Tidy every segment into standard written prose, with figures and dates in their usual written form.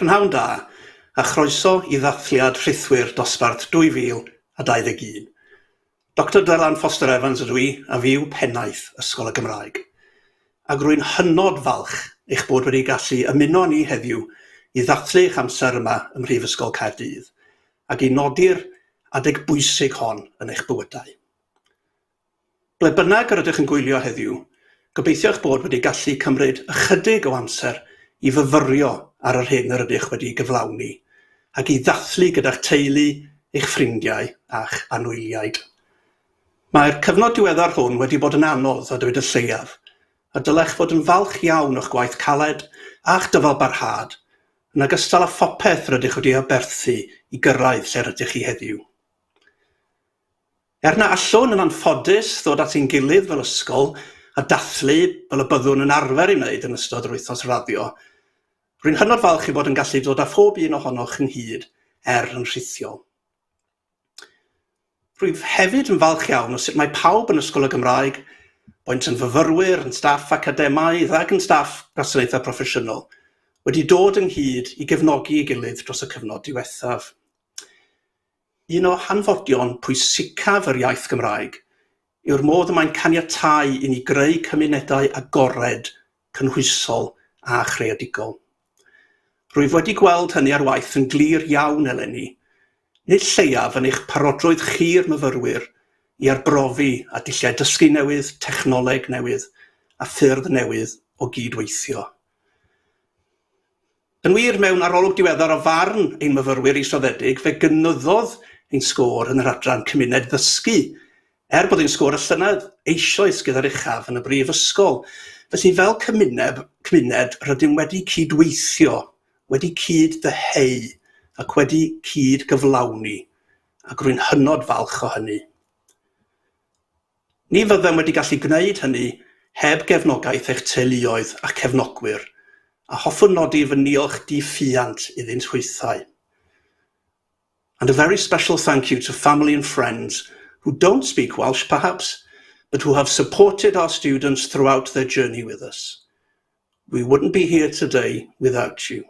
Prynhawn da, a chroeso i ddathliad rhithwir dosbarth 2021. Doctor Dylan Foster Evans ydw i, a fi yw Pennaeth Ysgol y Gymraeg. Ac rwy'n hynod falch eich bod wedi gallu ymuno â ni heddiw i ddathlu eich amser yma ym Mhrifysgol Caerdydd, ac i nodi'r adeg bwysig hon yn eich bywydau. Ble bynnag yr ydych yn gwylio heddiw, gobeithio eich bod wedi gallu cymryd ychydig o amser i fyfyrio ar yr hyn yr ydych wedi'i gyflawni, ac i ddathlu gyda'ch teulu, eich ffrindiau a'ch anwyliaid. Mae'r cyfnod diweddar hwn wedi bod yn anodd a dweud y lleiaf, a dylech fod yn falch iawn o'ch gwaith caled a'ch dyfalbarhad, yn ogystal â phopeth rydych wedi aberthu i gyrraedd lle rydych chi heddiw. Er na allwn yn anffodus ddod at ein gilydd fel ysgol a dathlu fel y byddwn yn arfer ei wneud yn ystod yr wythnos raddio, rwy'n hynod falch ei bod yn gallu dod â phob un ohonoch ynghyd, er yn rhithiol. Rwyf hefyd yn falch iawn o sut mae pawb yn Ysgol y Gymraeg, boent yn fyfyrwyr, yn staff academaidd ac yn staff gwasanaethau proffesiynol, wedi dod ynghyd i gefnogi ei gilydd dros y cyfnod diwethaf. Un o hanfodion pwysicaf yr iaith Gymraeg yw'r modd y mae'n caniatáu i ni greu cymunedau agored, cynhwysol a chreadigol. Rwyf wedi gweld hynny ar waith yn glir iawn eleni, nid lleiaf yn eich parodrwydd chi'r myfyrwyr i arbrofi â dulliau dysgu newydd, technoleg newydd a ffyrdd newydd o gyd-weithio. Yn wir, mewn arolwg diweddar o farn ein myfyrwyr israddedig, fe gynyddodd ein sgôr yn yr adran Cymuned Ddysgu, er bod ein sgôr y llynedd eisoes gyda'r uchaf yn y brifysgol. Felly, fel cymuneb, cymuned, rydym wedi cydweithio, wedi cyd-ddyheu ac wedi cyd-gyflawni, ac rwy'n hynod falch o hynny. Ni fyddem wedi gallu gwneud hynny heb gefnogaeth eich teuluoedd a'ch cefnogwyr, a hoffwn nodi fy niolch di-ffiant iddynt hwythau. And a very special thank you to family and friends who don't speak Welsh perhaps, but who have supported our students throughout their journey with us. We wouldn't be here today without you.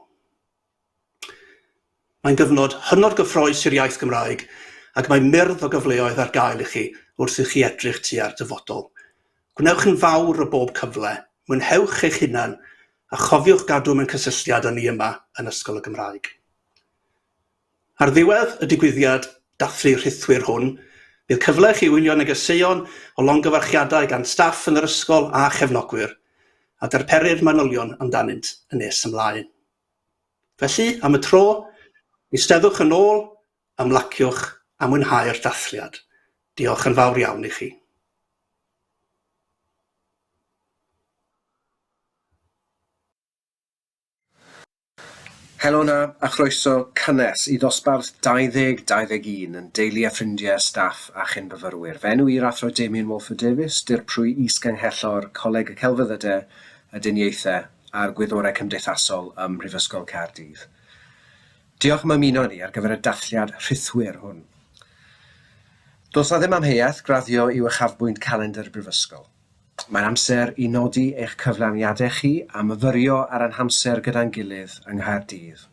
Mae'n gyfnod hynod gyffrous i'r iaith Gymraeg ac mae myrdd o gyfleoedd ar gael i chi wrth i chi edrych tua'r dyfodol. Gwnewch yn fawr o bob cyfle, mwynhewch eich hunan a chofiwch gadw mewn cysylltiad â ni yma yn Ysgol y Gymraeg. Ar ddiwedd y digwyddiad dathlu rhithwir hwn, bydd cyfle i chi wylio negeseuon o longyfarchiadau gan staff yn yr ysgol a chefnogwyr, a darperir manylion amdanynt yn nes ymlaen. Felly, am y tro, eisteddwch yn ôl, ymlaciwch a mwynhau'r dathliad. Diolch yn fawr iawn i chi. Helo 'na a chroeso cynnes i ddosbarth 20 21 yn deulu a ffrindiau, staff a chyn-fyfyrwyr. Fy enw i yw'r Athro Damian Walford Davies, Dirprwy Is-Ganghellor Coleg y Celfyddydau y Dyniaethau a'r Gwyddorau Cymdeithasol ym Mhrifysgol Caerdydd. Diolch am ymuno â ni ar gyfer y dathliad rhithwir hwn. Does 'na ddim amheuaeth, graddio yw uchafbwynt calendr y Brifysgol. Mae'n amser i nodi eich cyflawniadau chi a myfyrio ar ein hamser gyda'n gilydd yng Nghaerdydd.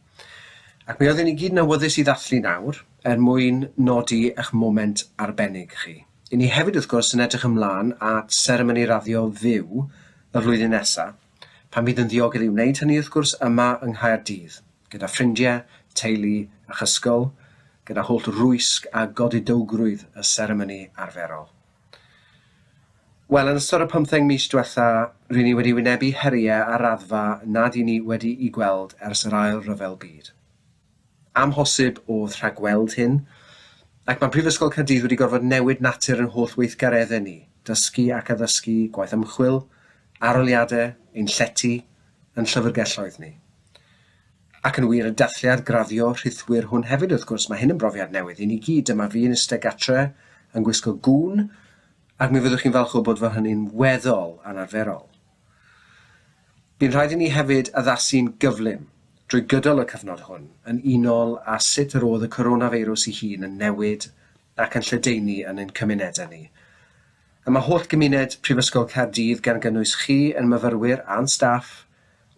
Ac mi oeddwn ni gyd yn awyddus i ddathlu nawr er mwyn nodi eich moment arbennig chi. I ni hefyd wrth gwrs yn edrych ymlaen at seremoni raddio fyw y flwyddyn nesa, pan fydd yn ddiogel i wneud hynny wrth gwrs yma yng Nghaerdydd, gyda ffrindiau, teulu a'ch ysgol, gyda holl rwysg a godidowgrwydd y seremoni arferol. Wel, yn ystod y pymtheng mis diwetha, ry'n ni wedi wynebu heriau ar raddfa nad y'n ni wedi'i gweld ers yr Ail Ryfel Byd. Amhosib oedd rhagweld hyn, ac mae Prifysgol Caerdydd wedi gorfod newid natur ein holl weithgareddau ni, dysgu ac addysgu, gwaith ymchwil, arholiadau, ein llety, ein llyfrgelloedd ni. Ac yn wir, y dathliad graddio rhithwir hwn hefyd wrth gwrs, mae hyn yn brofiad newydd i ni gyd. Dyma fi yn eistedd gatre yn gwisgo gŵn, ac mi fyddwch chi'n falch o wybod fod hynny'n weddol anarferol. Bu'n rhaid i ni hefyd addasu'n gyflym drwy gydol y cyfnod hwn yn unol â sut yr oedd y coronafeirws ei hun yn newid ac yn lledaenu yn ein cymunedau ni. A mae holl gymuned Prifysgol Caerdydd, gan gynnwys chi, ein myfyrwyr a'n staff,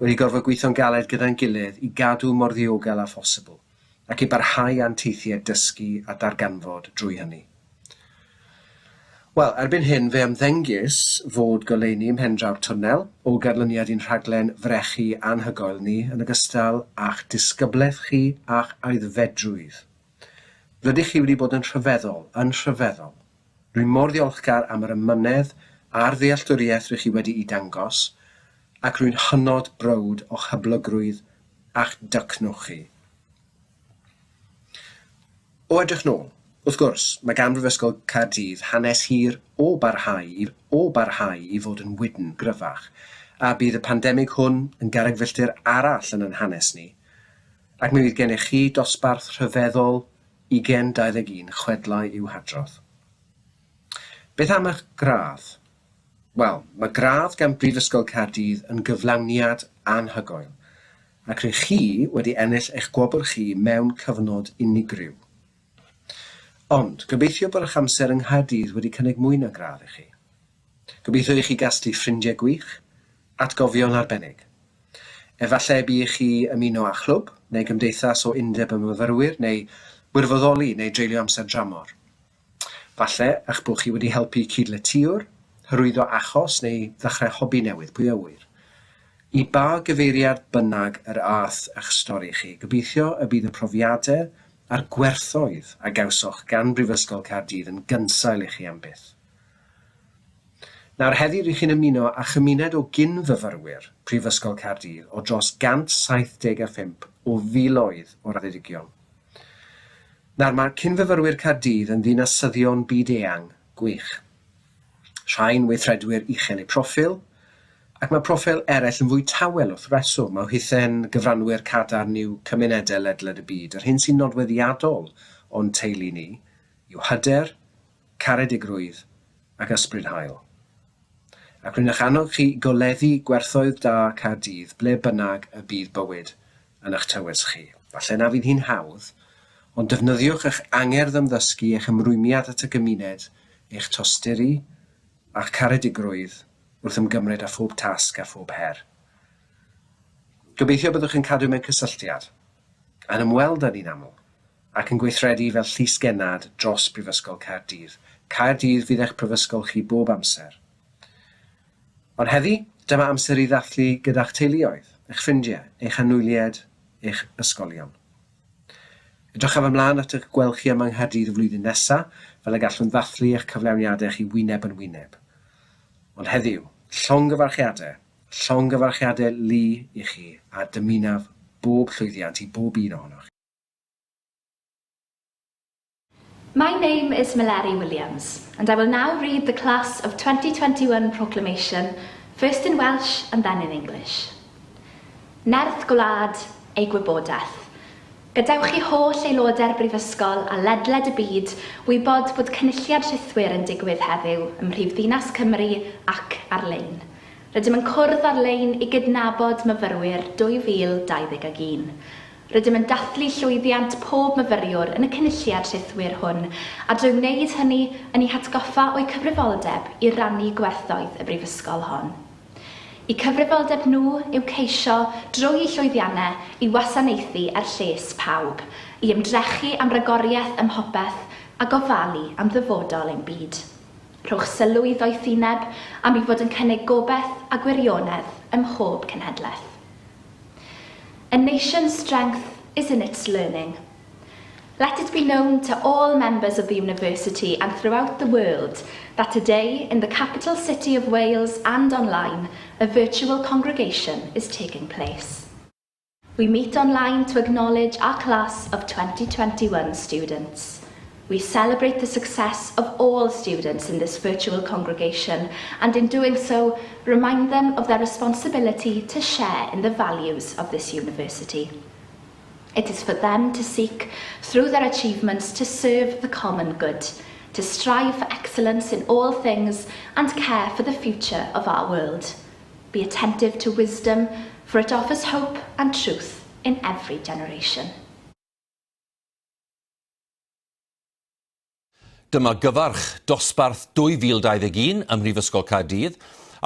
wedi gorfod gweithio'n galed gyda'n gilydd i gadw mor ddiogel â phosibl, ac i barhau â'n teithiau dysgu a darganfod drwy hynny. Wel, erbyn hyn fe ymddengys fod goleuni ym mhendraw'r twnnel o ganlyniad i'n rhaglen frechu anhygoel ni yn ogystal â'ch disgyblaeth chi a'ch aeddfedrwydd. Rydych chi wedi bod yn rhyfeddol, yn rhyfeddol. Rwy mor ddiolchgar am yr amynedd a'r ddealltwriaeth rych chi wedi'i dangos, ac rwy'n hynod browd o'ch hyblygrwydd a'ch dycnwch chi. O edrych nôl, wrth gwrs, mae gan Brifysgol Caerdydd hanes hir o barhau i o barhau i fod yn wydn, gryfach, a bydd y pandemig hwn yn garreg filltir arall yn ein hanes ni, ac mi fydd gennych chi dosbarth rhyfeddol 2021 chwedlau i'w hadrodd. Beth am eich gradd? Wel, mae gradd gan Brifysgol Caerdydd yn gyflawniad anhygoel, ac rŷch chi wedi ennill eich gwobr chi mewn cyfnod unigryw. Ond, gobeithio bod eich amser yng Nghaerdydd wedi cynnig mwy na gradd i chi. Gobeithio i chi gasglu ffrindiau gwych, atgofion arbennig. Efallai y bu i chi ymuno â chlwb neu gymdeithas o undeb y myfyrwyr neu wirfoddoli neu dreulio amser dramor. Falle eich bod chi wedi helpu cyd-letiwr, hyrwyddo achos neu ddechrau hobi newydd, pwy a ŵyr? I ba gyfeiriad bynnag yr aeth eich stori chi, gobeithio y bydd y profiadau a'r gwerthoedd a gawsoch gan Brifysgol Caerdydd yn gynsail i chi am byth. Nawr, heddi rŷch chi'n ymuno â chymuned o gyn-fyfyrwyr Prifysgol Caerdydd o dros 175 o filoedd o raddedigion. Nawr, mae cyn-fyfyrwyr Caerdydd yn ddinasyddion byd-eang gwych. Rhai'n weithredwyr uchel eu proffil, ac mae proffil eraill yn fwy tawel wrth reswm, a hwythau'n gyfranwyr cadarn i'w cymunedau ledled y byd. Yr hyn sy'n nodweddiadol o'n teulu ni yw hyder, caredigrwydd ac ysbryd hael. Ac rwy'n eich annog chi i goleddu gwerthoedd da Caerdydd ble bynnag y bydd bywyd yn eich tywys chi. Falle na fydd hi'n hawdd, ond defnyddiwch eich angerdd am ddysgu, eich ymrwymiad at y gymuned, eich tosturi a'ch caredigrwydd wrth ymgymryd â phob tasg a phob her. Gobeithio byddwch yn cadw mewn cysylltiad, yn ymweld â ni'n aml, ac yn gweithredu fel llys-gennad dros Brifysgol Caerdydd. Caerdydd fydd eich prifysgol chi bob amser. Ond heddi, dyma amser i ddathlu gyda'ch teuluoedd, eich ffrindiau, eich anwyliaid, eich ysgolion. Edrychaf ymlaen at eich gweld chi yma yng Nghaerdydd y flwyddyn nesa, fel y gallwn ddathlu eich cyflawniadau chi wyneb yn wyneb. Ond heddiw, llongyfarchiadau, llongyfarchiadau lu i chi, a dymunaf bob llwyddiant i bob un ohonoch chi. My name is Meleri Williams, and I will now read the Class of 2021 Proclamation, first in Welsh and then in English. Nerth gwlad, ei gwybodaeth. Gadewch i holl aelodau'r Brifysgol a ledled y byd wybod bod cynulliad rhithwir yn digwydd heddiw ym mhrifddinas Cymru ac ar-lein. Rydym yn cwrdd ar-lein i gydnabod myfyrwyr 2021. Rydym yn dathlu llwyddiant pob myfyriwr yn y cynulliad rhithwir hwn, a drwy wneud hynny, yn eu hatgoffa o'u cyfrifoldeb i rannu gwerthoedd y brifysgol hon. Eu cyfrifoldeb nhw yw ceisio, drwy'u llwyddiannau, i wasanaethu er lles pawb, i ymdrechu am ragoriaeth ym mhopeth, a gofalu am ddyfodol ein byd. Rhowch sylw i ddoethineb am ei fod yn cynnig gobaith a gwirionedd ym mhob cenhedlaeth. A nation's strength is in its learning. Let it be known to all members of the university and throughout the world that today, in the capital city of Wales and online, a virtual congregation is taking place. We meet online to acknowledge our class of 2021 students. We celebrate the success of all students in this virtual congregation and in doing so, remind them of their responsibility to share in the values of this university. It is for them to seek, through their achievements, to serve the common good, to strive for excellence in all things and care for the future of our world. Be attentive to wisdom, for it offers hope and truth in every generation. Dyma gyfarch dosbarth 2021 ym Mhrifysgol Caerdydd,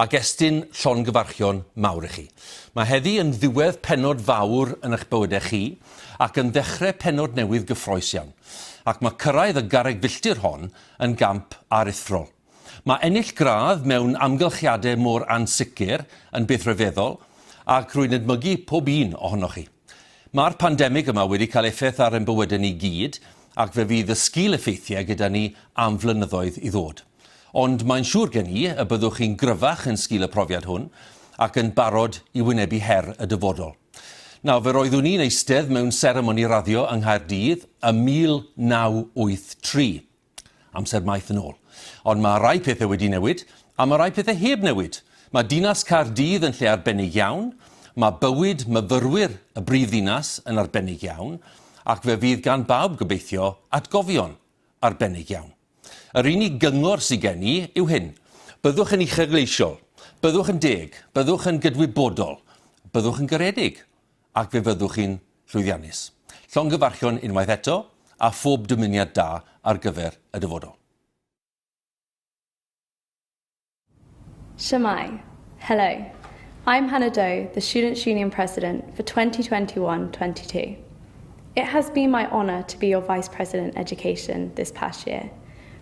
ac estyn llongyfarchion mawr i chi. Mae heddi yn ddiwedd pennod fawr yn eich bywydau chi ac yn ddechrau pennod newydd gyffrous iawn. Ac mae cyrraedd y garreg filltir hon yn gamp aruthrol. Mae ennill gradd mewn amgylchiadau mor ansicr yn beth rhyfeddol ac rwy'n edmygu pob un ohonoch chi. Mae'r pandemig yma wedi cael effaith ar ein bywydau ni gyd ac fe fydd y sgil-effeithiau gyda ni am flynyddoedd i ddod. Ond mae'n siŵr gen i y byddwch chi'n gryfach yn sgil y profiad hwn ac yn barod i wynebu her y dyfodol. Nawr, fe roeddwn i'n eistedd mewn seremoni raddio yng Nghaerdydd ym 1983. Amser maith yn ôl. Ond mae rai pethau wedi newid, a mae rai pethau heb newid. Mae dinas Caerdydd yn lle arbennig iawn, mae bywyd myfyrwyr y brif ddinas yn arbennig iawn, ac fe fydd gan bawb, gobeithio, atgofion arbennig iawn. Yr unig gyngor sydd gen i yw hyn. Byddwch yn uchelgeisiol, byddwch yn deg, byddwch yn gydwybodol, byddwch yn garedig, ac fe fyddwch chi'n llwyddiannus. Llongyfarchion unwaith eto, a phob dymuniad da ar gyfer y dyfodol. Shwmae. Hello. I'm Hannah Doe, the Students' Union President for 2021-22. It has been my honour to be your Vice President Education this past year,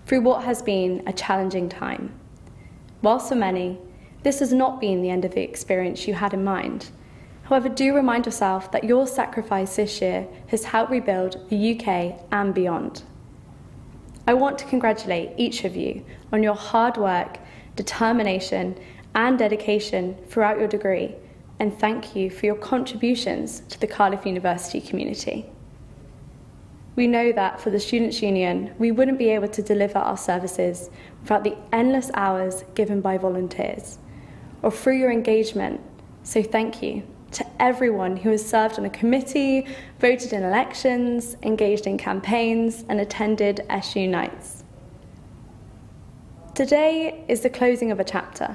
through what has been a challenging time. Whilst for many, this has not been the end of the experience you had in mind. However, do remind yourself that your sacrifice this year has helped rebuild the UK and beyond. I want to congratulate each of you on your hard work, determination, and dedication throughout your degree, and thank you for your contributions to the Cardiff University community. We know that for the Students' Union, we wouldn't be able to deliver our services without the endless hours given by volunteers or through your engagement. So thank you to everyone who has served on a committee, voted in elections, engaged in campaigns, and attended SU nights. Today is the closing of a chapter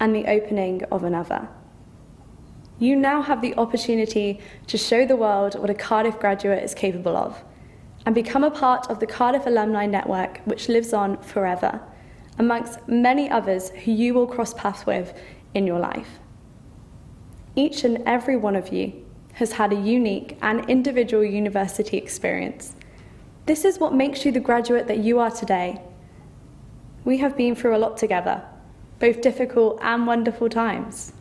and the opening of another. You now have the opportunity to show the world what a Cardiff graduate is capable of and become a part of the Cardiff Alumni Network, which lives on forever, amongst many others who you will cross paths with in your life. Each and every one of you has had a unique and individual university experience. This is what makes you the graduate that you are today. We have been through a lot together, both difficult and wonderful times.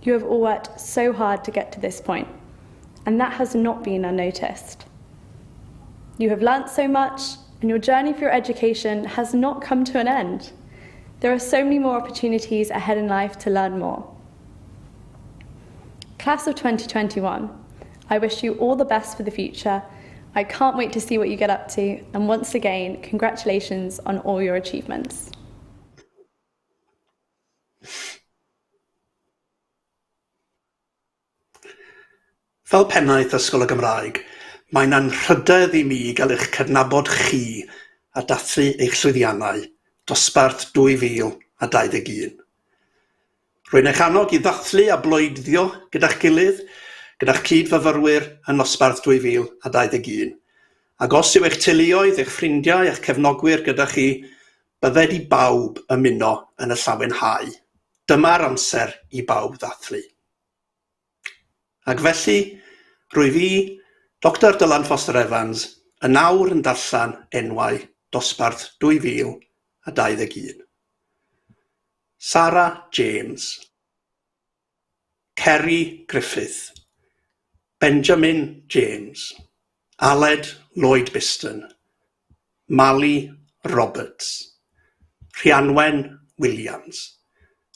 You have all worked so hard to get to this point, and that has not been unnoticed. You have learnt so much, and your journey for your education has not come to an end. There are so many more opportunities ahead in life to learn more. Class of 2021, I wish you all the best for the future. I can't wait to see what you get up to, and once again, congratulations on all your achievements. Fel pennaeth Ysgol y Gymraeg, mae'n anrhydedd i mi gael eich cydnabod chi a dathlu eich llwyddiannau, dosbarth 2021. Rwy'n eich annog i ddathlu a bloeddio gyda'ch gilydd, gyda'ch cyd-fyfyrwyr yn nosbarth 2021. Ac os yw eich teuluoedd, eich ffrindiau a'ch cefnogwyr gyda chi, bydded i bawb ymuno yn y llawenhau. Dyma'r amser i bawb ddathlu. Ac felly, rwyf i, Doctor Dylan Foster Evans, yn awr yn darllen enwau dosbarth 2021. Sara James, Kerry Griffith, Benjamin James, Aled Lloyd Biston, Mali Roberts, Rhianwen Williams,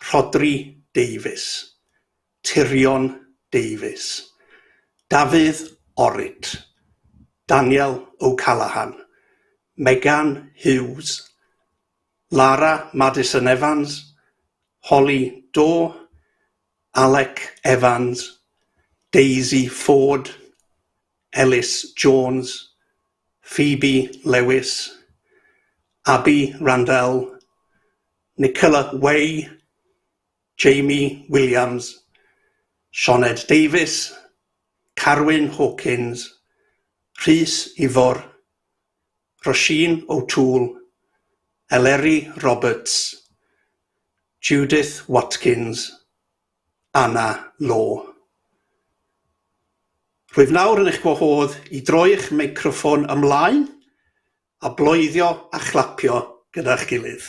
Rhodri Davies, Tirion Davies, Dafydd Orrit, Daniel O'Callaghan, Megan Hughes, Lara Madison Evans, Holly Dawe, Alec Evans, Daisy Ford, Ellis Jones, Phoebe Lewis, Abby Randell, Nicola Way, Jamie Williams, Sioned Davies, Carwyn Hawkins, Rhys Ifor, Roisin O'Toole, Eleri Roberts, Judith Watkins, Anna Law. Rwyf nawr yn eich gwahodd i droi eich meicroffon ymlaen a bloeddio a chlapio gyda'ch gilydd.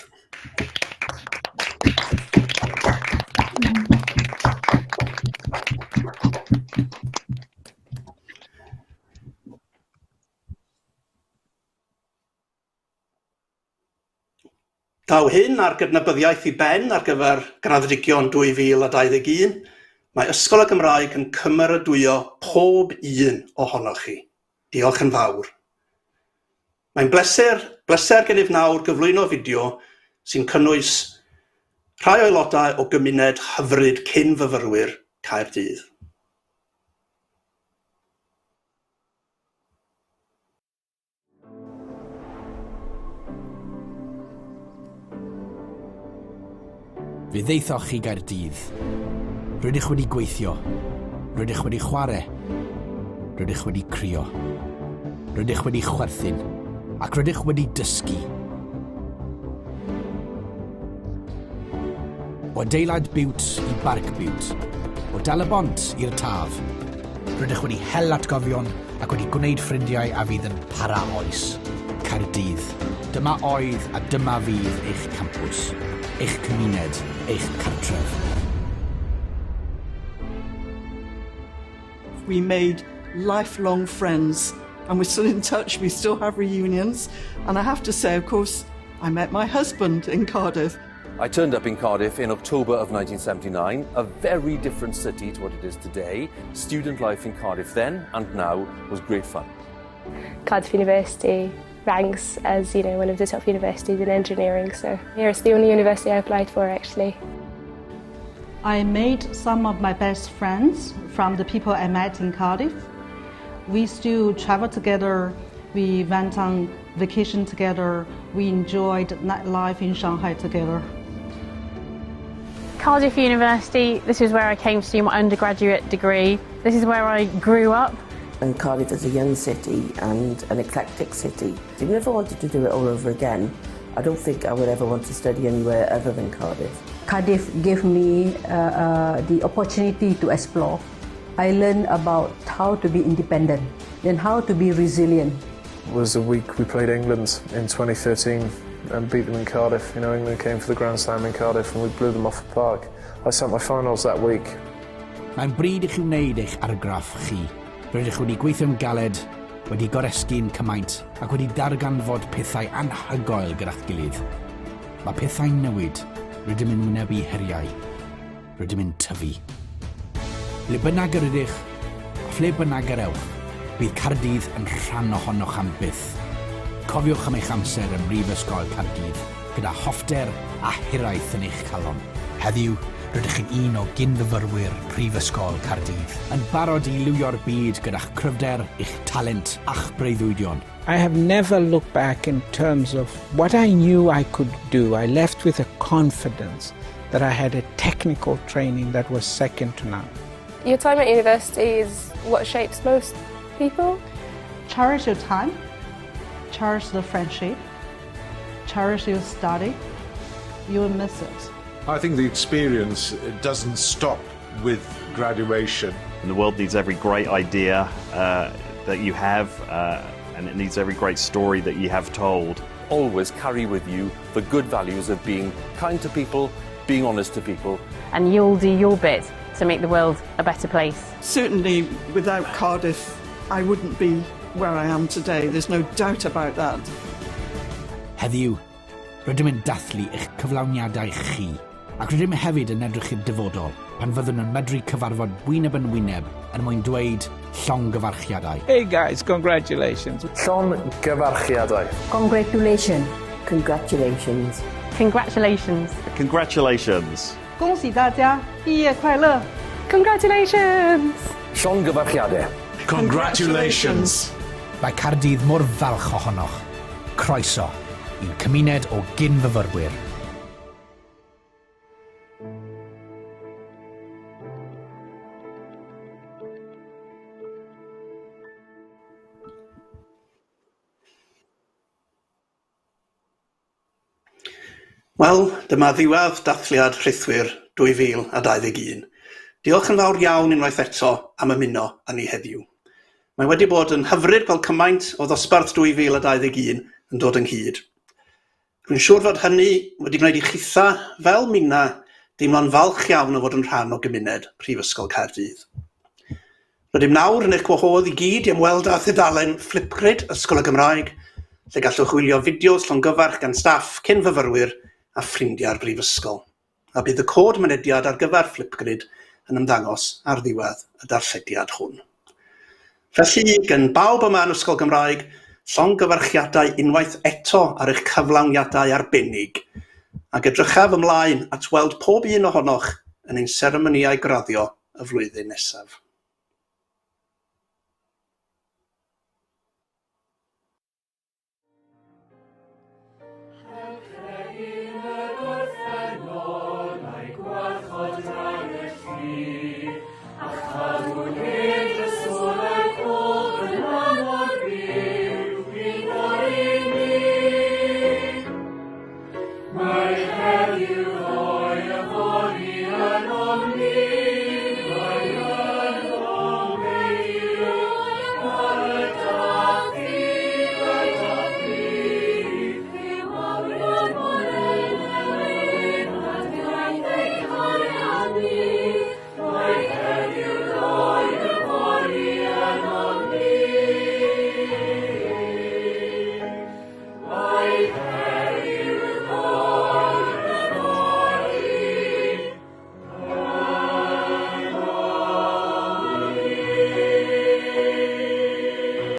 Daw hyn ar gydnabyddiaeth i ben ar gyfer graddedigion 2021. Mae Ysgol y Gymraeg yn cymeradwyo pob un ohonoch chi. Diolch yn fawr. Mae'n bleser, bleser gennyf nawr gyflwyno fideo sy'n cynnwys rhai aelodau o gymuned hyfryd cyn-fyfyrwyr Caerdydd. Fe ddeithoch chi Gaerdydd. Rydych wedi gweithio. Rydych wedi chwarae. Rydych wedi crio. Rydych wedi chwerthin. Ac rydych wedi dysgu. O adeilad Biwt i Barc Biwt. O Dal-y-bont i'r Taf. Rydych wedi hel atgofion ac wedi gwneud ffrindiau a fydd yn para oes. Caerdydd. Dyma oedd a dyma fydd eich campws, eich cymuned, eich cartref. We made lifelong friends and we're still in touch. We still have reunions. And I have to say, of course, I met my husband in Cardiff. I turned up in Cardiff in October of 1979, a very different city to what it is today. Student life in Cardiff then and now was great fun. Cardiff University ranks as, you know, one of the top universities in engineering, so here it's the only university I applied for, actually. I made some of my best friends from the people I met in Cardiff. We still travel together, we went on vacation together, we enjoyed nightlife in Shanghai together. Cardiff University, this is where I came to do my undergraduate degree. This is where I grew up. And Cardiff is a young city and an eclectic city. If you ever wanted to do it all over again, I don't think I would ever want to study anywhere other than Cardiff. Cardiff gave me the opportunity to explore. I learned about how to be independent and how to be resilient. It was the week we played England in 2013 and beat them in Cardiff. You know, England came for the Grand Slam in Cardiff and we blew them off the park. I sat my finals that week. Mae'n bryd i chi wneud eich argraff chi. Rydych wedi gweithio'n galed, wedi goresgyn cymaint ac wedi darganfod pethau anhygoel gyda'ch gilydd. Mae pethau'n newid. Rydym yn wynebu heriau. Rydym yn tyfu. Ble bynnag yr ydych, a phle bynnag yr ewch, bydd Caerdydd yn rhan ohonoch am byth. Cofiwch am eich amser ym Mhrifysgol Caerdydd, gyda hoffter a hiraeth yn eich calon. Heddiw, rydych chi'n un o gyn-fyfyrwyr Prifysgol Caerdydd, yn barod i liwio'r byd gyda'ch cryfder, eich talent a'ch breuddwydion. I have never looked back in terms of what I knew I could do. I left with a confidence that I had a technical training that was second to none. Your time at university is what shapes most people. Cherish your time, cherish the friendship, cherish your study. You will miss it. I think the experience doesn't stop with graduation. And the world needs every great idea that you have, and it needs every great story that you have told. Always carry with you the good values of being kind to people, being honest to people. And you'll do your bit to make the world a better place. Certainly, without Cardiff, I wouldn't be where I am today. There's no doubt about that. Heddiw, rydym yn dathlu eich cyflawniadau chi, ac rydym hefyd yn edrych i'r dyfodol pan fyddwn yn medru cyfarfod wyneb yn wyneb er mwyn dweud llongyfarchiadau. Hey guys, congratulations. Llongyfarchiadau. Congratulations. Congratulations. Congratulations. Congratulations. 恭喜大家，毕业快乐！ Congratulations! Llongyfarchiadau. Congratulations. Mae Caerdydd mor falch ohonoch. Croeso i'n cymuned o gyn-fyfyrwyr. Wel, dyma ddiwedd dathliad rhithwir 2021. Diolch yn fawr iawn unwaith eto am ymuno â ni heddiw. Mae wedi bod yn hyfryd gweld cymaint o ddosbarth 2021 yn dod ynghyd. Rwy'n siŵr fod hynny wedi gwneud i chitha, fel minna, deimlo'n falch iawn o fod yn rhan o gymuned Prifysgol Caerdydd. Rydym nawr yn eich gwahodd i gyd i ymweld â thudalen Flipgrid Ysgol y Gymraeg, lle gallwch wylio fideos llongyfarch gan staff, cyn-fyfyrwyr a ffrindiau'r brifysgol. A bydd y cod mynediad ar gyfer Flipgrid yn ymddangos ar ddiwedd y darllediad hwn. Felly, gan bawb yma yn Ysgol Gymraeg, llongyfarchiadau unwaith eto ar eich cyflawniadau arbennig, ac edrychaf ymlaen at weld pob un ohonoch yn ein seremonïau graddio y flwyddyn nesaf.